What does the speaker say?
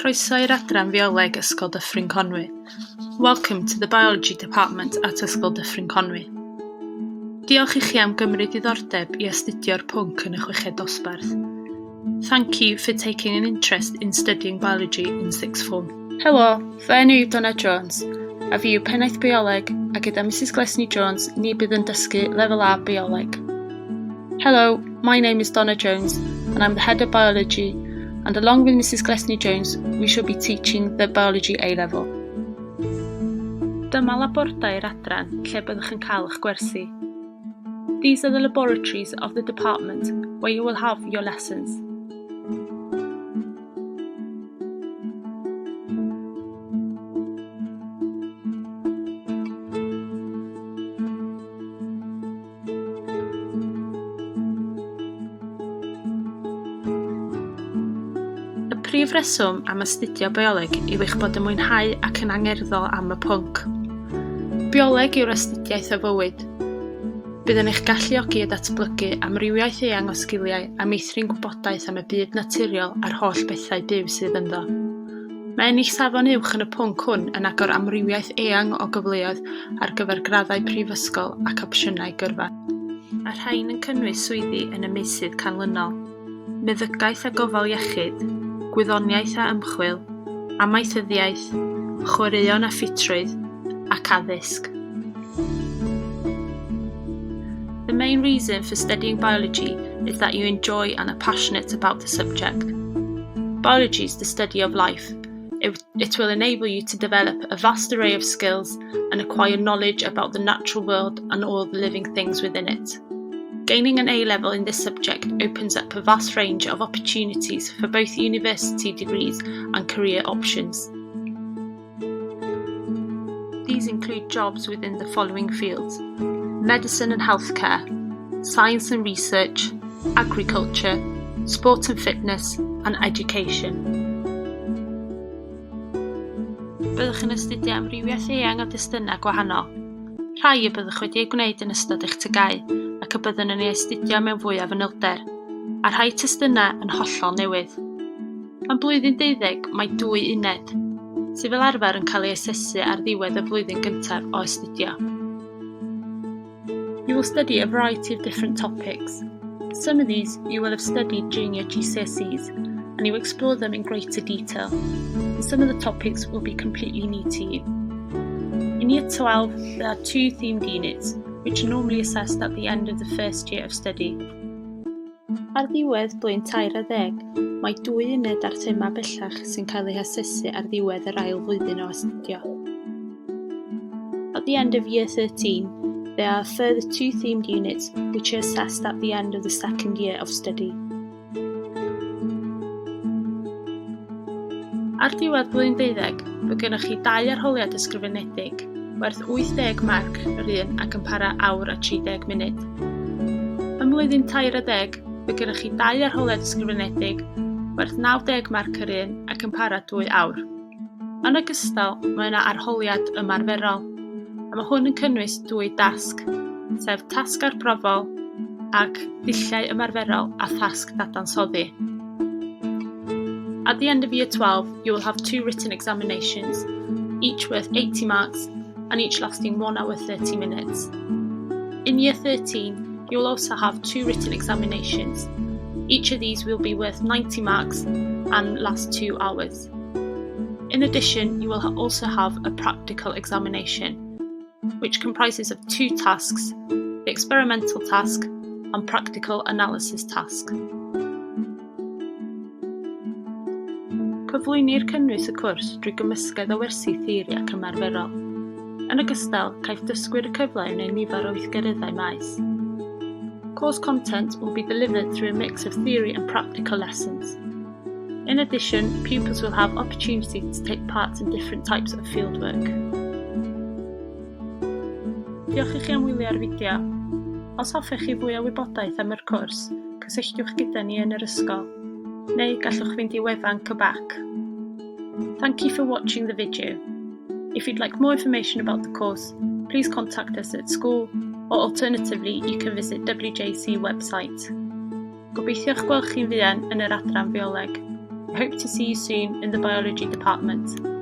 Croeso i'r adran Fioleg Ysgol Dyffryn Conwy. Welcome to the Biology Department at Ysgol Dyffryn Conwy. Diolch i chi am gymryd diddordeb i astudio'r pwnc yn y chweched dosbarth. Thank you for taking an interest in studying biology in sixth form. Helo, fy enw yw Donna Jones, a fi yw Pennaeth Bioleg, a gyda Mrs Glesni Jones ni bydd yn dysgu Lefel A Bioleg. Hello, my name is Donna Jones, and I'm the Head of Biology, and along with Mrs Glesni Jones, we shall be teaching the Biology A-Level. Dyma labordai'r adran lle byddwch yn cael eich gwersi. These are the laboratories of the department where you will have your lessons. Y prif reswm am astudio bioleg yw eich bod yn mwynhau ac yn angerddol am y pwnc. Bioleg yw'r astudiaeth o fywyd. Bydd yn eich galluogi i ddatblygu amrywiaeth eang o sgiliau a meithrin gwybodaeth am y byd naturiol a'r holl bethau byw sydd ynddo. Mae ennill safon uwch yn y pwnc hwn yn agor amrywiaeth eang o gyfleoedd ar gyfer graddau prifysgol ac opsiynau gyrfa. Mae'r rhain yn cynnwys swyddi yn y meysydd canlynol, meddygaeth a gofal iechyd, gwyddoniaeth a ymchwil, amaethyddiaeth, chwaraeon a ffitrwydd, ac addysg. The main reason for studying biology is that you enjoy and are passionate about the subject. Biology is the study of life. It, it will enable you to develop a vast array of skills and acquire knowledge about the natural world and all the living things within it. Gaining an A-level in this subject opens up a vast range of opportunities for both university degrees and career options. These include jobs within the following fields: medicine and healthcare, science and research, agriculture, sport and fitness, and education. Byddwch yn astudio amrywiaeth eang o destunau gwahanol, rhai y byddwch wedi eu gwneud yn ystod eich TGAU ac y byddwn yn ei astudio mewn fwy o fanylder, a rhai testunau yn hollol newydd. Yn blwyddyn deuddeg, mae dwy uned, sydd fel arfer yn cael ei asesu ar ddiwedd y flwyddyn gyntaf o astudio. You will study a variety of different topics. Some of these you will have studied during your GCSEs and you explore them in greater detail. And some of the topics will be completely new to you. In Year 12, there are two themed units, which are normally assessed at the end of the first year of study. Ar ddiwedd blwyddyn tair ar ddeg, mae dwy uned ar thema bellach sy'n cael eu hasesu ar ddiwedd yr ail flwyddyn o astudio. At the end of Year 13, there are further two themed units which are assessed at the end of the second year of study. Ar ddiwedd blwyddyn deuddeg, bydd gennych chi dau arholiad ysgrifenedig, werth 80 marc yr un ac yn para awr a 30 munud. Ym mlwyddyn tair a deg, bydd gennych chi dau arholiad ysgrifenedig, werth 90 marc yr un ac yn para dwy awr. Yn ogystal, mae yna arholiad ymarferol, a mae hwn yn cynnwys dwy dasg, sef tasg arbrofol ac dulliau ymarferol a thasg dadansoddi. At the end of Year 12, you will have two written examinations, each worth 80 marks and each lasting 1 hour 30 minutes. In Year 13, you will also have two written examinations. Each of these will be worth 90 marks and last 2 hours. In addition, you will also have a practical examination, which comprises of two tasks, the experimental task and practical analysis task. Cyflwynir cynnwys y cwrs drwy gymysgedd o wersi theori ac ymarferol. Yn ogystal, caiff dysgwyr y cyfle i wneud nifer o weithgareddau maes. Course content will be delivered through a mix of theory and practical lessons. In addition, pupils will have opportunity to take part in different types of fieldwork. Diolch i chi am wylio'r fideo. Os hoffech chi fwy o wybodaeth am yr cwrs, cysylltwch gyda ni yn yr ysgol, neu gallwch fynd i wefan CBAC. Thank you for watching the video. If you'd like more information about the course, please contact us at school or alternatively you can visit WJEC website. Gobeithio'ch gweld chi'n fuan yn yr adran fioleg. I hope to see you soon in the biology department.